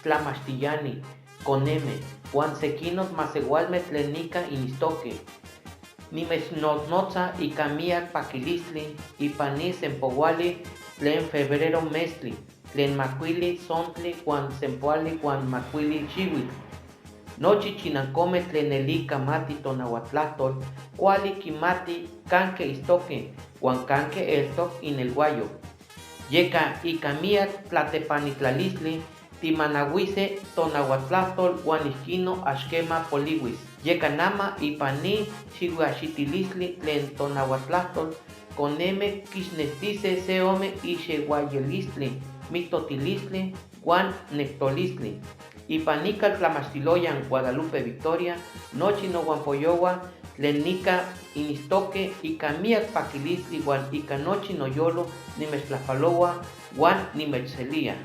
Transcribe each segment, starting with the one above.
tlamachtiani, coneme, huan sequinoc masehualme tlen nica initztoque. Nimechnojnotza ica miyac paquilistli ipan ni sempohuali tlen febrero meztli, tlen macuili sontli huan sempoali huan macuili xihuitl. Nochi chinancome tlen nelí camati tonahuatlajtol cuali quimati canque itztoque huan canque eltoc inelhuayo. Yeca ica miyac tlatepanitlalistli tijmanahuise tonahuatlajtol huan ijquino ax quema polihuis. Yeca nama ipan ni xihuaxitilistli tlen tonahuatlajtol coneme quixnextise se ome ixehuayelistli, mictotilistli huan nectolistli. Ipan ni caltlamachtiloyan Guadalupe Victoria, nochi nohuampoyohua tlen nica initztoque ica miyac paquilistli huan ica nochi noyolo nimechtlajpalohua huan nimechselía.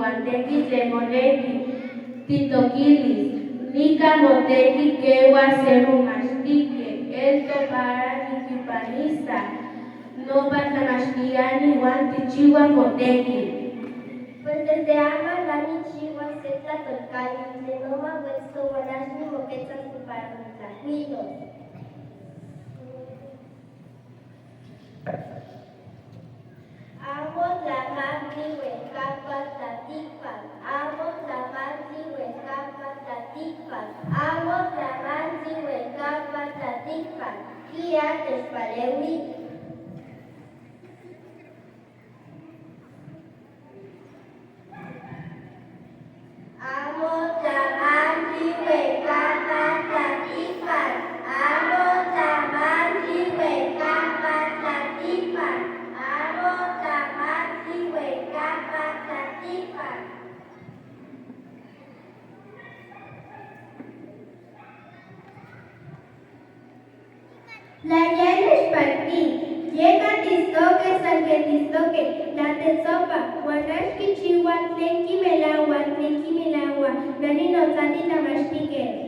Huan tequi tlen moneki titoquilis. Nica motequi quehua se momachtijque. Elto para niquipanista. Nopa tlamachtiani huan tijchihua motequi. Pues desde ama na nijchihua se tlatolcali tlen oma huetztoc huan ax nimoquetzas para nitlajcuilos. Amo tlamantli huejcapa tlaticpac, amo tlamantli huejcapa tlaticpac, amo tlamantli huejcapa tlaticpac. Quia techpalehui. Amo tlamantli huejcapa tlaticpac, amo tlamantli huejcapa tlaticpac, amo tlamantli huejcapa tlaticpac. Tla ya nechpacti, yeca tiitztoque san quen tiitztoque, tlatetzopa, huan ax quichihua tlen quimelahua, tlen quimelahua, na nijnotzati tlamachtiquetl.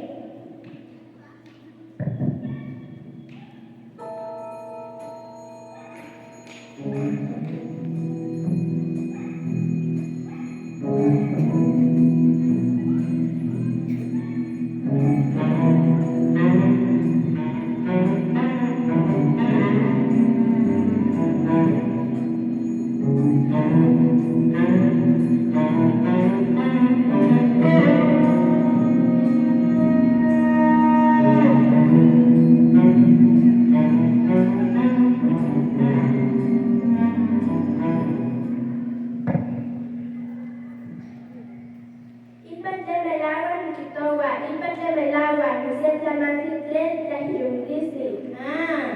Ipan tlen melahua niquihtohua, ipan tlen melahua, ni se tlamantli tlen tlaijiyohuilistli. Ah.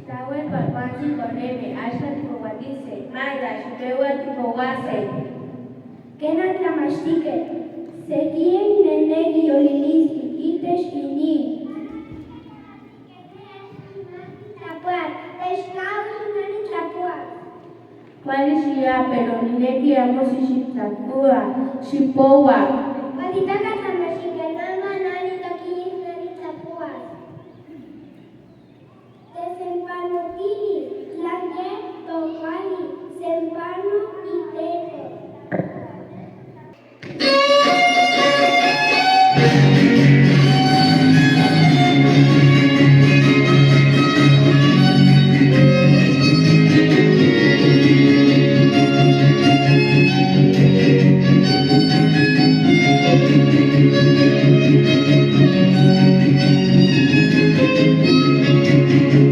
Tlahuel cualcuantzi coneme, axan timocuatise, mayra, xipehua timocuase. Quena tlamachtiquetl, sequin nenequi yolilistli itech inin. Tlapoas, techcahui na nitlapoas. Cuali xia, pero ninequi amo xixitlapoa, xipohua. Cualitaka tlamachtiquetl, nama na nitoquilis na nitlapoas. Tesempanotili, tlan ye tocuali, sempano iteco.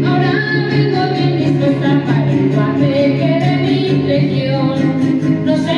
Ahora vengo bien dispuesta para el guateque de mi región. No sé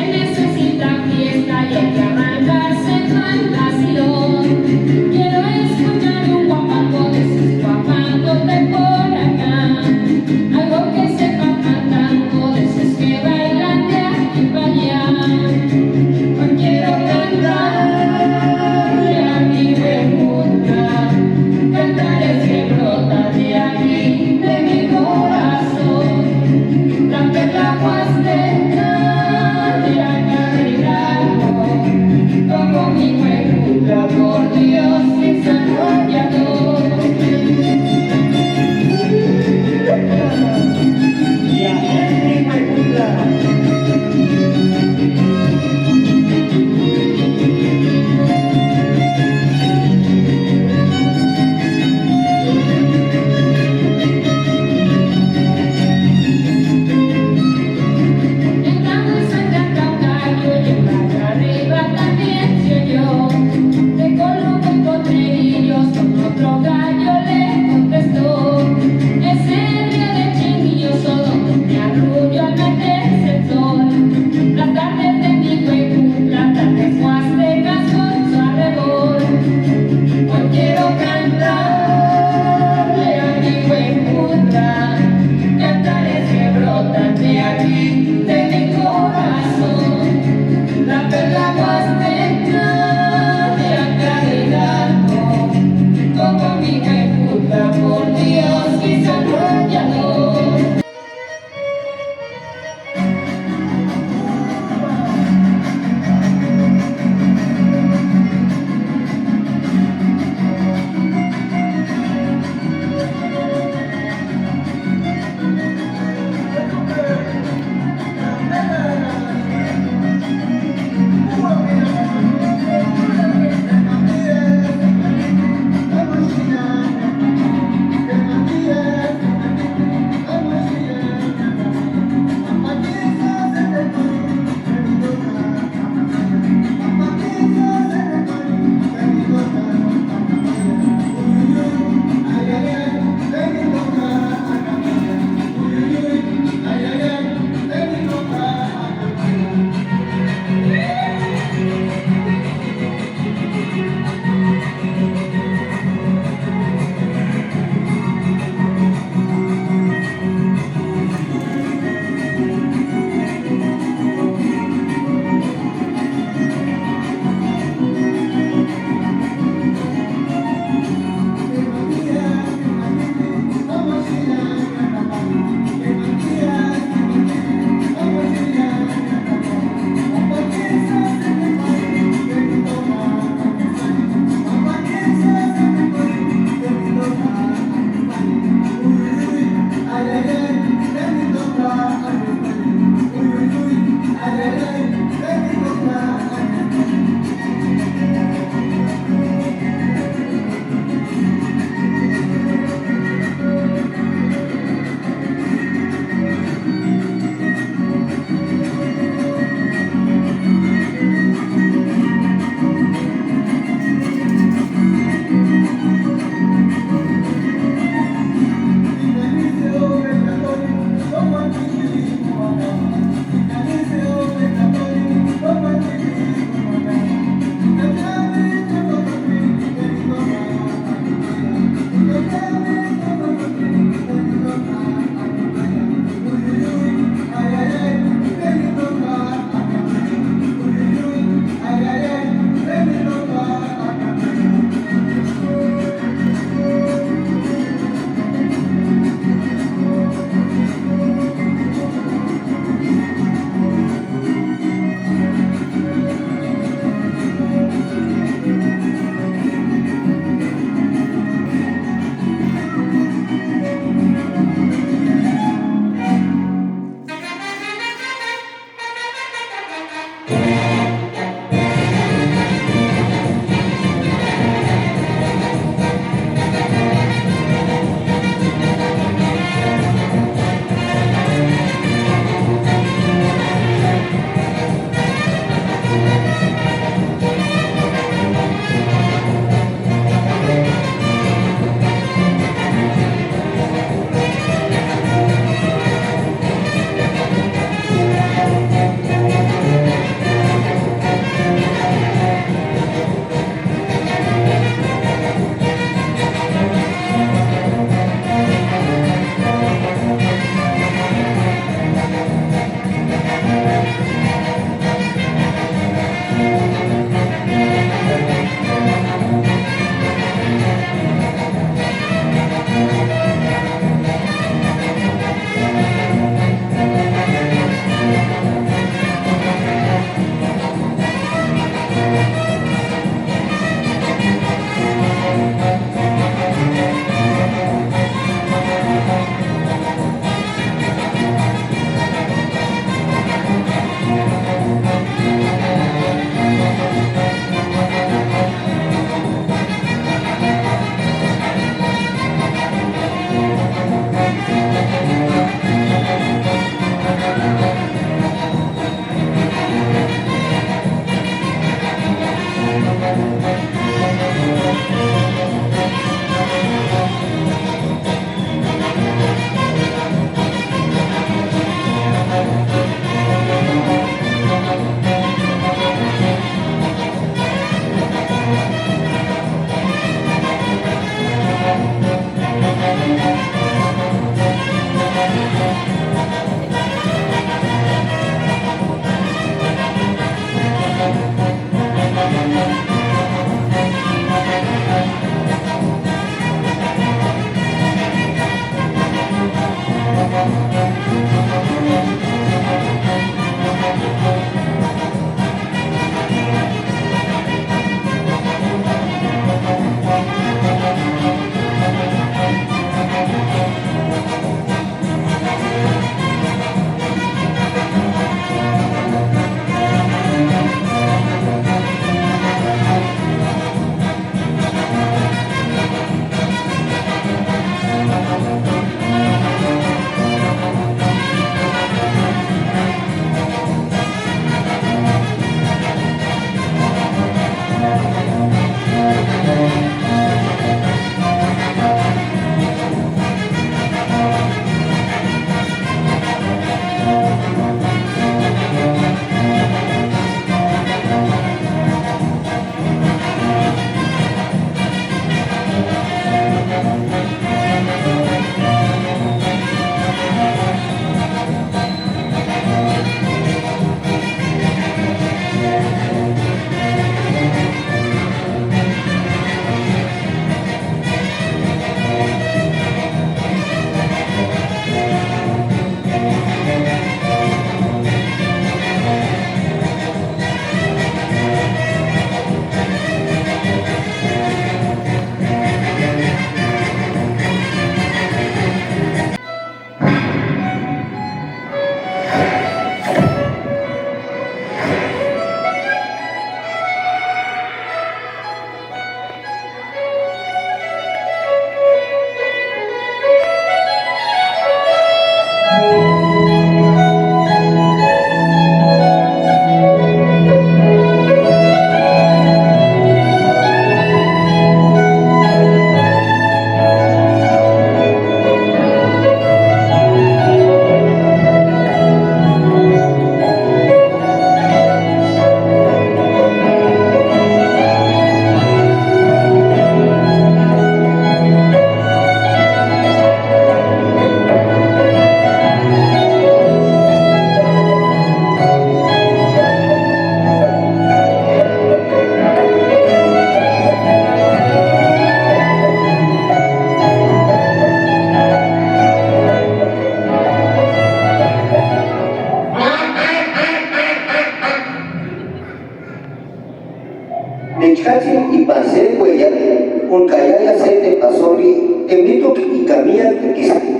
Nechcatzi ipan se hueyatl oncayaya se tepasoli temitoc ica miyac tequistli.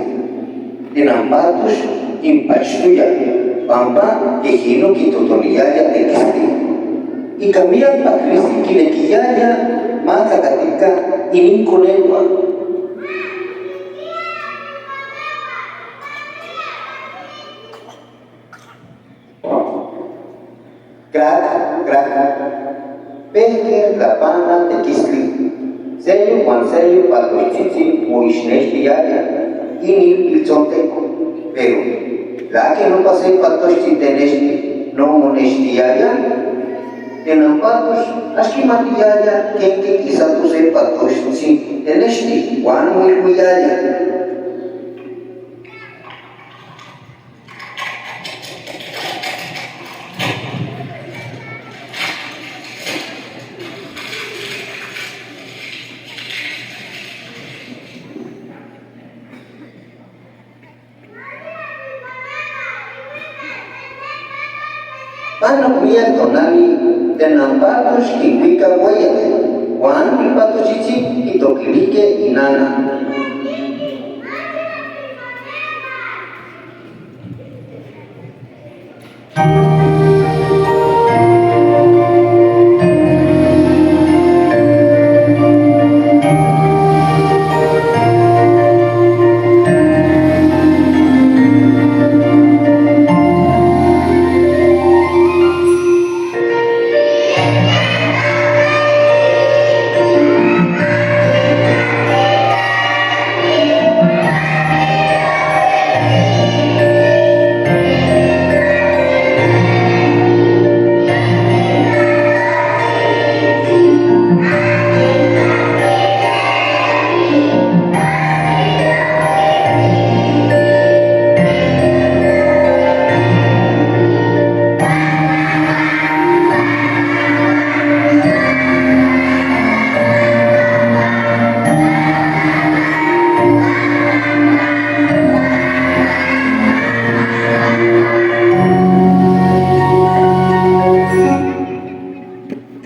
Tenampatox inpachtoya pampa quejino quitotoniyaya tequistli. Ica miyac paquilistli quinequiyaya ma tlacatica ininconehua. Crac, crac, pejque tlapana tequistli. Seyo huan seyo patoxtzitzi moixnextiyaya inin piltzonteco, pero ¿tlaque nopa se patoxtzi tenexti no monextiyaya? Tenampatox ax quimatiyaya quenque quisato se patoxtzi tenexti huan moilhuiyaya. Panoc miyac tonali Tenampatox quihuica hueyatl huan Pilpatochitzin quitoquilijque inana.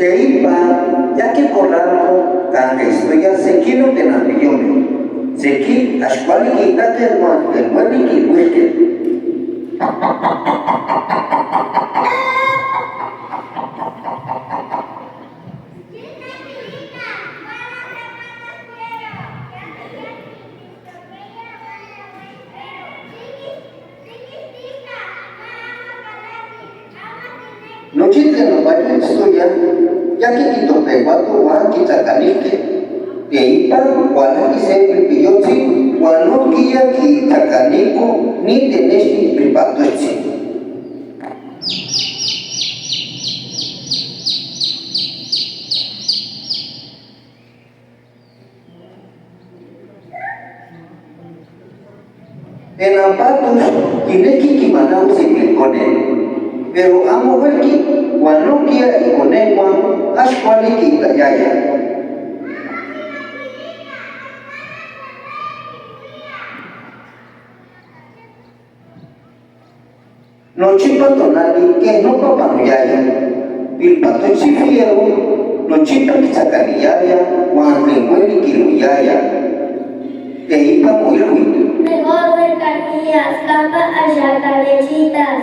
Teipa ya quicolanco canque istoya sequino tenampiyome. Sequi ax cuali quiitaque huan tlen hueli quiilhuijque. Nochi tlen nopayo itztoya ya quitopehuato huan quitzacanijque. Teipa hualajqui se pilpiyotzi huan nojquiya quitzacanico ni tenexti pilpatoxtzi. Tenampatox quinequi quimanahuis ipilcone, pero amo huelqui huan nojquiya iconehua ax cuali quiitayaya. Nochipa tonali quej nopa panoyaya. Pilpatochtzi fiero nochipa quitzacaniyaya huan tlen hueli quiilhuiyaya. Teipa moilhui. Mejor huelcanías, campa ayaca lechitas.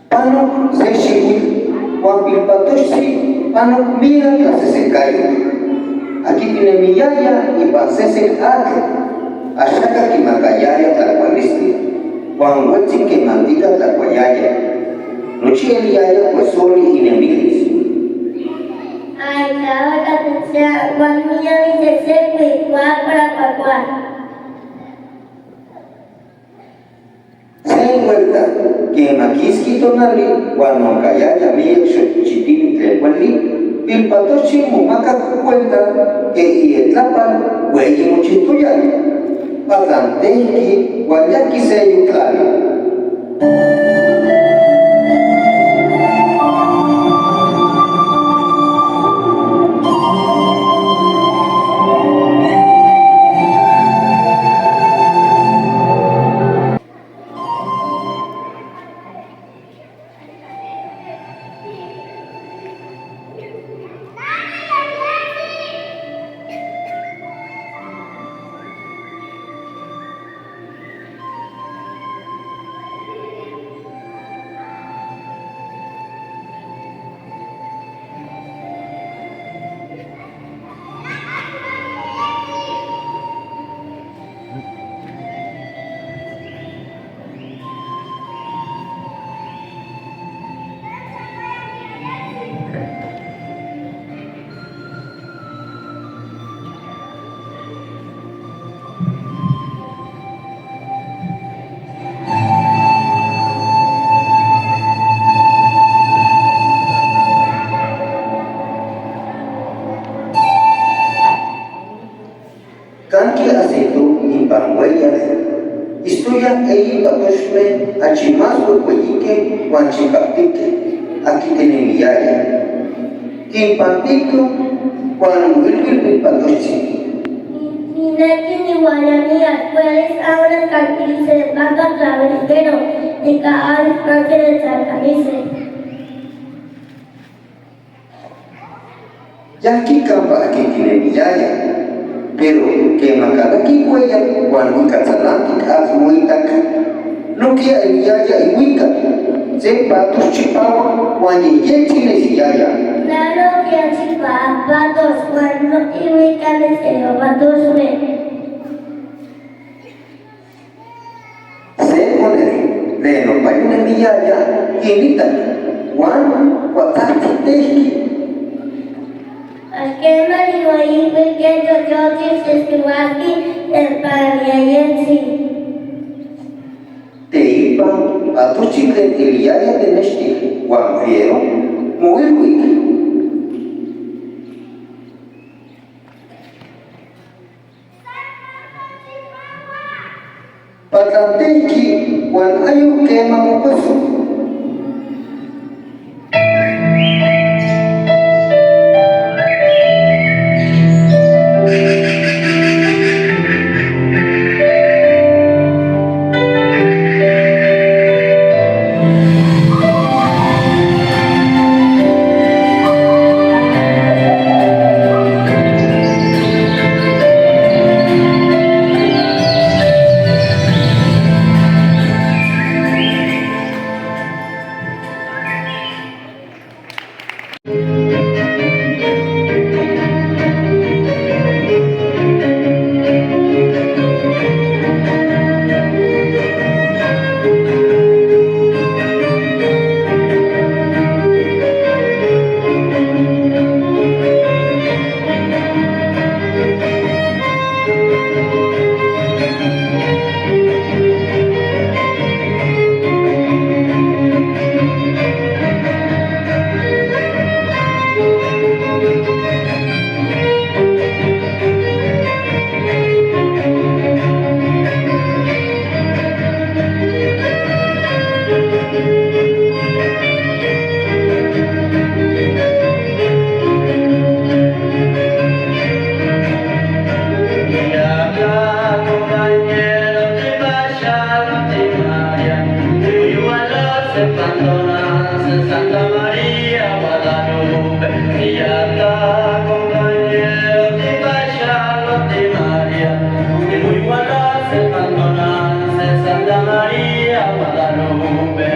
Panoc se xihuitl huan pilpatochtzi panoc miyac tlasesencayotl. Aquitinemiyaya ipan sesec atl. Axaca quimacayaya tlacualistli. Huan huetzi quemantica tlacuayaya. Nochi eliyaya cuesoli inemilis. Ay, cabacatetzea, huan miya misesecui, cuacuacuacua. Se vuelta quema quisqui tonali huan oncayaya miyac xochitili tlen hueli, Pilpatochtzi momacac cuenta que ietlapal hueyi mochijtoya. Patlantejqui huan yajqui seyoc tlali. Canqui acito ipan huellas, istoya eyi patochme achi más huehueyique huan chipactique, aquitenemiyaya. Quinpantito huan moilhuil pilpatochtzi. Nineki nihualamía, puedes ahora calquilice de pampa claverijero, nica aves parque de Tlalcanice. Yajqui campa aquitinemiyaya, pero quema calaqui huella huan huicatzalantic atl moitac, noquia eliyaya ihuicac, se patos chipahuac huan yeyetzi nesiyaya. Claro que chipa patos, huan no ihuicales patosme. Se conetl, tlen nopayo nemiyaya, quinitac, huan cuatzahtzitejqui. Axquema nimoilhui que yoyotzin sesquihuasqui telpaniayetzi. Teipa, patochtzi tlen eliyaya tenextic huan fiero, moilhuic. Patlantejqui huan ayoc quema mocueso. Santa María Guadalupe, y ya está compañero de Pachalote María, y muy buena se Santa María Guadalupe.